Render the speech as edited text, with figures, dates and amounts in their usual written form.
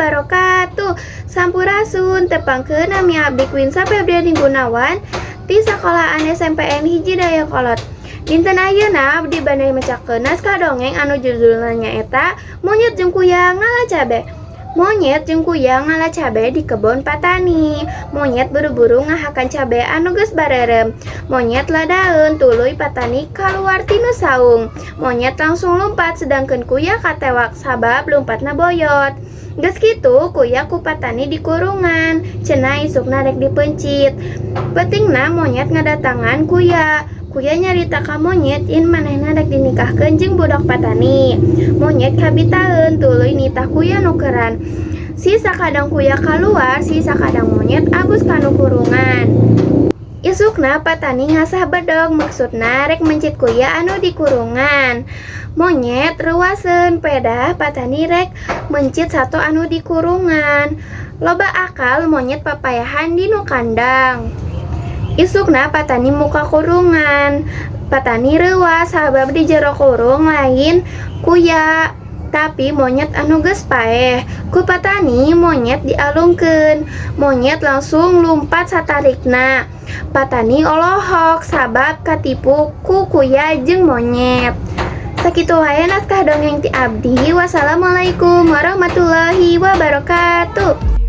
wabarakatuh. Sampurasun, tepangkeun, nami abdi Quinsa Febriani Gunawan ti sekolahan SMPN 1 Dayeuhkolot. Dinten ayeuna abdi bade macakeun naskah dongeng anu judulna nyaeta Monyet jeung Kuya Ngala Cabe. Monyet jeung kuya ngala cabe di kebon patani. Monyet buru-buru ngahakan cabe anu geus bareureum. Monyet ladaeun, tuluy patani kaluar tina saung. Monyet langsung lumpat, sedangkeun kuya katewak sabab lumpatna boyot. Geus kitu kuya ku patani dikurungan. Cenah isukna rek dipeuncit. Peutingna monyet ngadatangan kuya. Kuya nyarita ka monyet yen manehna rek dinikahkeun jeung budak patani. Monyet kabitaeun, tuluy nitah kuya nukeran. Si sakadang kuya kaluar, si sakadang monyet abus kana kurungan. Isukna patani ngasah bedog, maksudna rek mencit kuya anu dikurungan. Monyet reuwaseun, pedah patani rek mencit sato anu dikurungan. Loba akal, monyet papayahan dinu kandang. Isukna patani muka kurungan. Patani reuwas sabab di jero kurung lain kuya, tapi monyet anu geus paeh. Ku patani monyet dialungkeun. Monyet langsung lumpat satarikna. Patani olohok sabab katipu ku kuya jeung monyet. Sakitu wae naskah dongeng ti abdi. Wassalamualaikum warahmatullahi wabarakatuh.